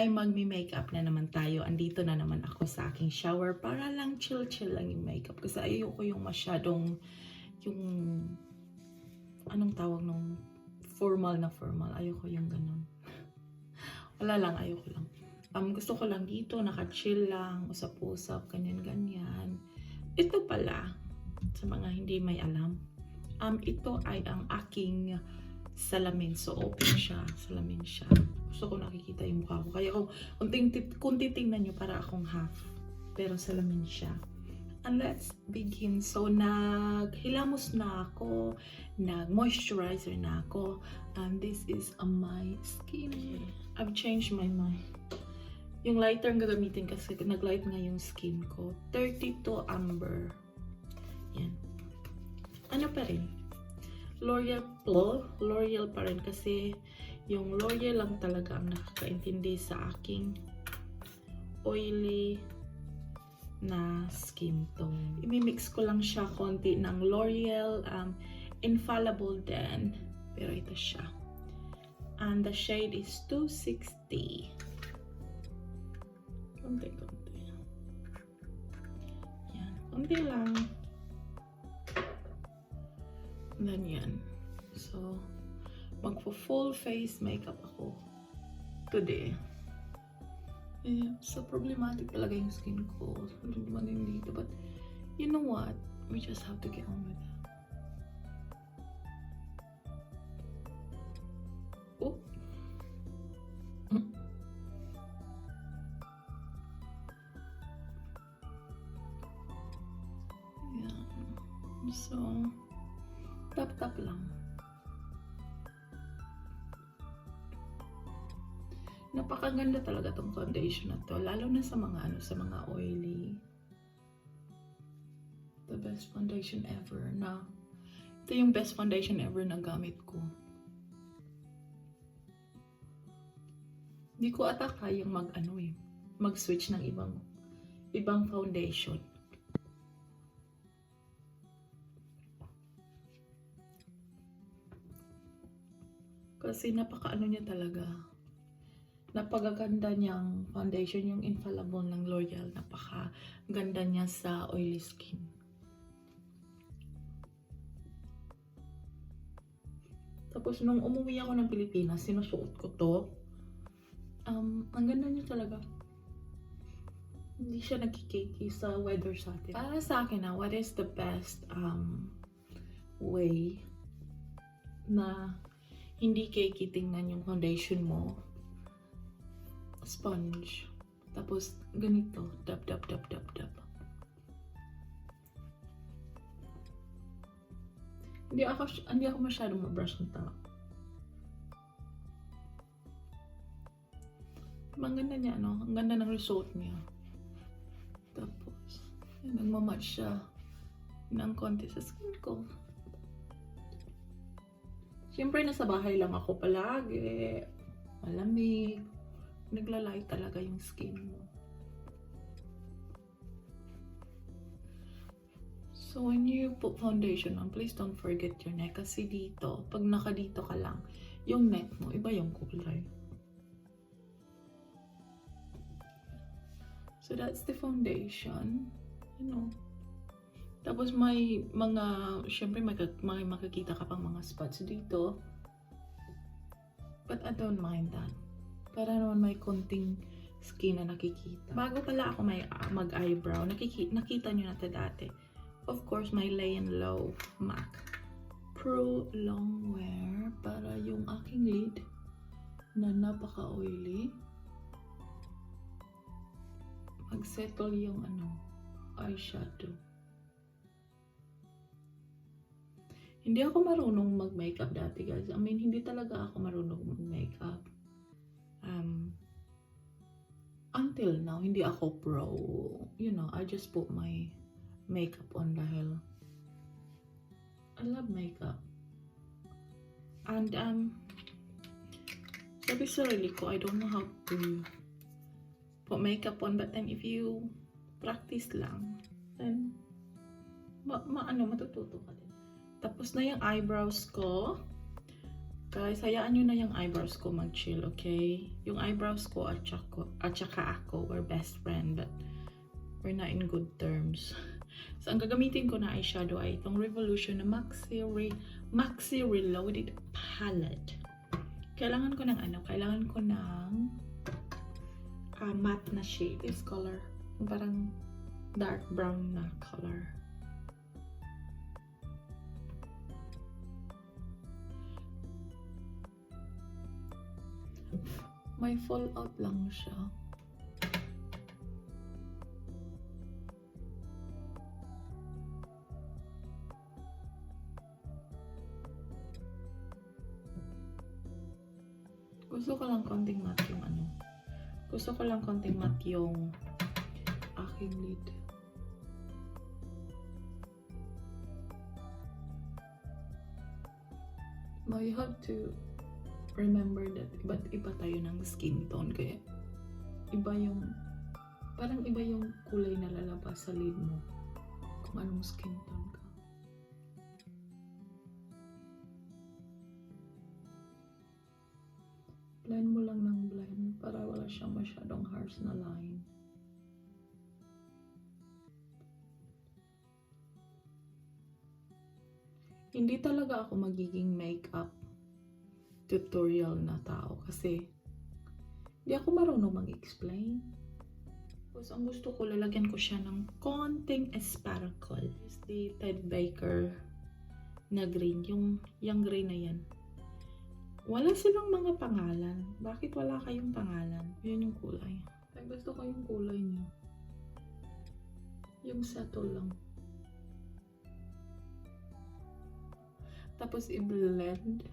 ay magmi-makeup na naman tayo. Andito na naman ako sa aking shower para lang chill-chill lang yung makeup. Kasi ayoko yung masyadong, yung, anong tawag nung formal na formal. Ayoko yung ganun. Wala lang, ayoko lang. Gusto ko lang dito, naka-chill lang, usap-usap, ganyan-ganyan. Ito pala, sa mga hindi may alam, ito ay ang aking salamin. So, open siya. Salamin siya. Gusto ko nakikita yung mukha ko. Kaya kung titingnan nyo, para akong half. Pero salamin siya. And let's begin. So, naghilamos na ako. Nag-moisturizer na ako. And this is my skin. I've changed my mind. Yung lighter ang gagamitin kasi nag-light nga yung skin ko. 32 amber. Yan. Ano pa rin? L'Oreal pa rin kasi yung L'Oreal lang talaga ang nakakaintindi sa aking oily na skin tone. Imimix ko lang siya konti ng L'Oreal Infallible din. Pero ito siya. And the shade is 260. Konti. Yan. Konti lang. Then yan. So, magpo-full face makeup ako today. So problematic talaga yung skin ko. Problematic dito. But, you know what? We just have to get on with it. Oh. Yeah. So, tap-tap lang. Napakaganda talaga tong foundation na to, lalo na sa mga sa mga oily. The best foundation ever na. Ito yung best foundation ever na gamit ko. Hindi ko ata kayang mag-switch ng ibang foundation. Kasi napaka-ano niya talaga. Napakaganda niyang foundation, yung Infallible ng L'Oreal. Napakaganda niya sa oily skin. Tapos nung umuwi ako ng Pilipinas, sinusuot ko to. Ang ganda niya talaga. Hindi siya nagkikiki sa weather sa atin. Para sa akin what is the best way na hindi cakey tingnan yung foundation mo? Sponge. Tapos ganito, dab. Hindi ako masyadong mabrush ng tao. Ang ganda niya, no? Ang ganda ng result niya. Tapos, nagmamatch siya ng konti sa skin ko. Siyempre, nasa bahay lang ako palagi. Malamig. Naglalay talaga yung skin mo. So, when you put foundation on, please don't forget your neck. Kasi dito, pag nakadito ka lang, yung neck mo, iba yung kulay. So, that's the foundation. You know. Tapos may mga, syempre may makikita ka pang mga spots dito. But I don't mind that. Para naman may konting skin na nakikita. Bago pala ako mag-eyebrow, nakita nyo na ito dati. Of course, my Lay and Low MAC Pro Longwear para yung aking lid na napaka-oily. Mag-settle yung eyeshadow. Hindi ako marunong mag-makeup dati, guys. I mean, hindi talaga ako marunong mag-makeup. Until now, hindi ako pro. You know, I just put my makeup on dahil I love makeup. And, sabi sa sarili ko, I don't know how to put makeup on. But then, if you practice lang, then, matututo ka din. Tapos na yung eyebrows ko. Guys, hayaan nyo na yung eyebrows ko mag-chill, okay? Yung eyebrows ko at saka ako, we're best friend, but we're not in good terms. So, ang gagamitin ko na eyeshadow ay itong Revolution na Maxi Reloaded Palette. Kailangan ko ng Kailangan ko ng matte na shade. This color. Parang dark brown na color. May fallout lang siya. Gusto ko lang konting matte yung Gusto ko lang konting matte yung aking lid. Now you have to remember that iba't iba tayo ng skin tone, kaya parang iba yung kulay na lalabas sa lid mo kung anong skin tone ka. Blend mo lang ng blend para wala siyang masyadong harsh na line. Hindi talaga ako magiging makeup tutorial na tao kasi hindi ako marunong mag-explain. Tapos ang gusto ko, lalagyan ko siya ng konting sparkle. Is the Ted Baker na green, yung green na yan. Wala silang mga pangalan. Bakit wala kayong pangalan? Yun yung kulay. Ay, gusto ko yung kulay niya. Yung settle lang. Tapos i-blend.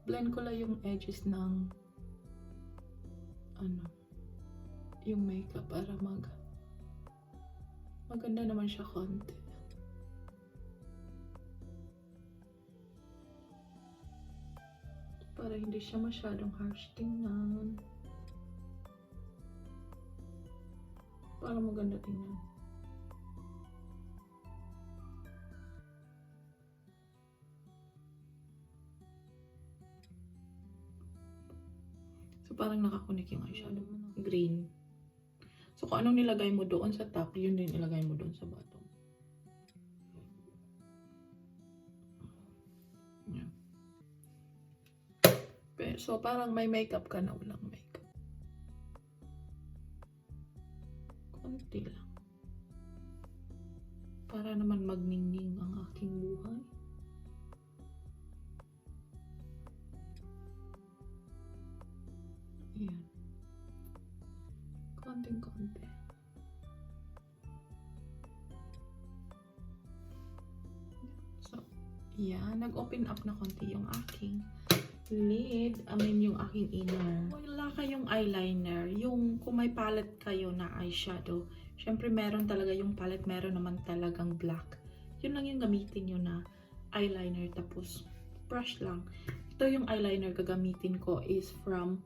Blend ko lang yung edges ng yung makeup para maganda naman siya konti. Para hindi siya masyadong harsh tingnan. Para maganda tingnan. So, parang nakakunik yung eyeshadow. Green. So, kung anong nilagay mo doon sa top, yun din ilagay mo doon sa bottom. Yeah. So, parang may makeup ka na walang makeup. Konti lang. Para naman magningning ang aking buhay. Ayan. Konting-konti. So, yan. Nag-open up na konti yung aking lid. Yung aking inner. Wala kayong eyeliner. Yung kung may palette kayo na eyeshadow, syempre meron talaga yung palette, meron naman talagang black. Yun lang yung gamitin nyo na eyeliner. Tapos, brush lang. Ito yung eyeliner gagamitin ko is from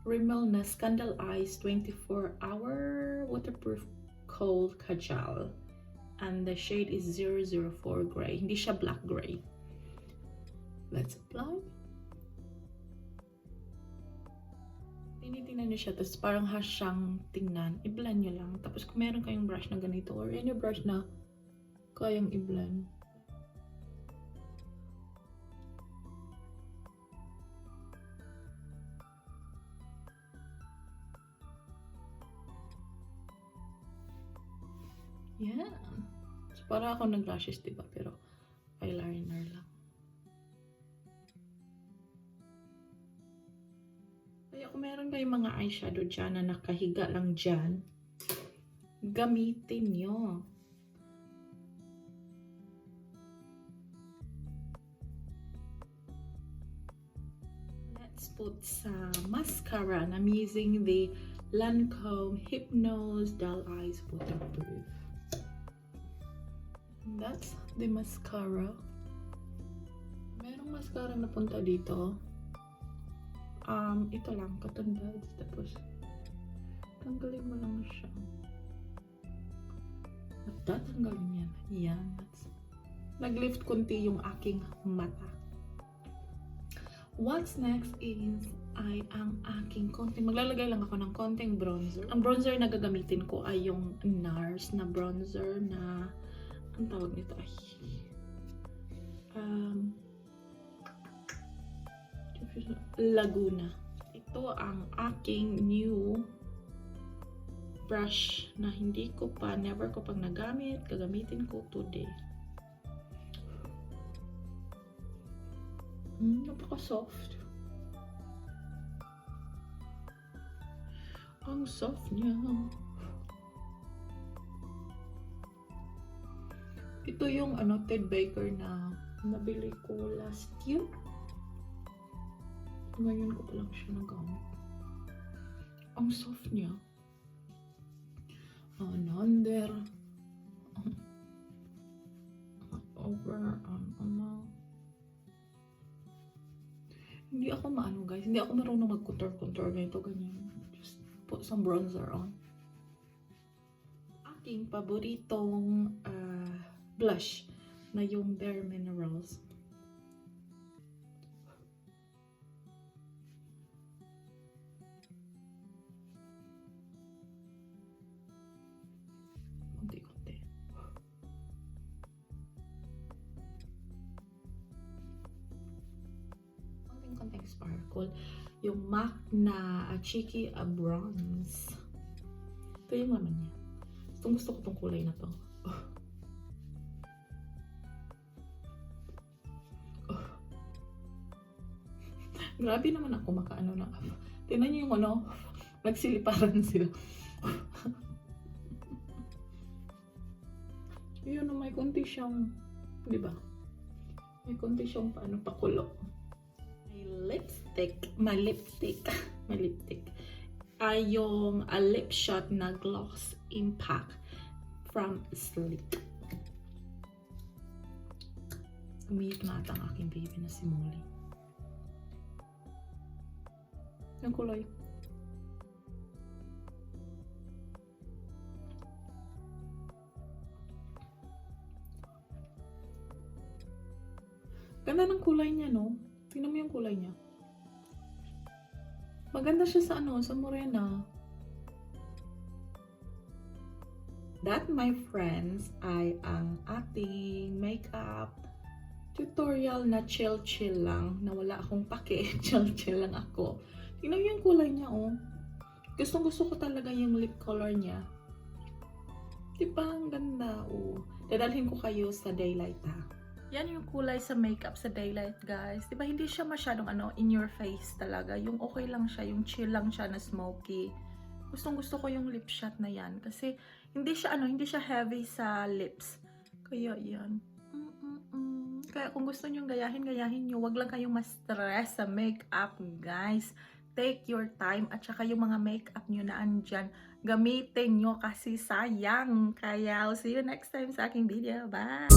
Rimmel na Scandal Eyes 24-hour waterproof kohl kajal, and the shade is 004 gray. Hindi siya black gray. Let's apply. Tinitingnan niyo siya, tapos parang harsh siyang tingnan. I-blend nyo lang. Tapos kung meron kayong brush na ganito or any brush na kayang i-blend, yan. So, para ako nag-lashes, diba? Pero, eyeliner lang. Kaya kung meron kayong mga eyeshadow dyan na nakahiga lang dyan, gamitin nyo. Let's put some mascara. And I'm using the Lancome Hypnose Dull Eyes Waterproof. That's the mascara. Merong mascara na punta dito. Ito lang, cotton buds. Tapos, tanggalin mo lang siya. At tatanggalin yan. Yan. Nag-lift kunti yung aking mata. What's next is ay ang aking konting, maglalagay lang ako ng konting bronzer. Ang bronzer na gagamitin ko ay yung NARS na bronzer na, ang tawag nito ay Laguna. Ito ang aking new brush na never ko pang nagamit, gagamitin ko today. Napaka-soft. Ang soft niya. Ito yung Ted Baker na nabili ko last year. Ngayon ko pa lang siya nagamit. Ang soft niya. Under. Over. Hindi ako guys. Hindi ako marunong mag-contour ganito, ganyan. Just put some bronzer on. Aking paboritong blush na yung Bare Minerals. Konti-konti. Konting sparkle. Yung MAC na Cheeky Bronze. Ito yung laman niya. Gusto ko tong kulay na to. Grabe naman ako makaano na. Tingnan niyo yung nagsiliparan sila. Yun, may konti siyang, di ba? May konti siyang pakulo. My lipstick ay yung lip shot na Gloss Impact from Sleek. Umiyak na ata ang aking baby na si Molly. Yung kulay. Ganda ng kulay niya, no? Tingnan mo yung kulay niya. Maganda siya sa sa morena. That, my friends, ay ang ating makeup tutorial na chill lang. Na wala akong pake. Chill lang ako. Tingnan mo yung kulay niya, oh. Gusto ko talaga yung lip color niya. Diba? Ang ganda, oh. Dadalhin ko kayo sa daylight, ha. Yan yung kulay sa makeup sa daylight, guys. Diba, hindi siya masyadong in your face talaga. Yung okay lang siya, yung chill lang siya na smoky. Gusto ko yung lip shot na yan. Kasi, hindi siya heavy sa lips. Kaya, yan. Kaya, kung gusto nyo gayahin nyo. Wag lang kayong ma-stress sa makeup, guys. Take your time. At saka yung mga makeup nyo na andyan, gamitin nyo kasi sayang. Kaya, I'll see you next time sa aking video. Bye!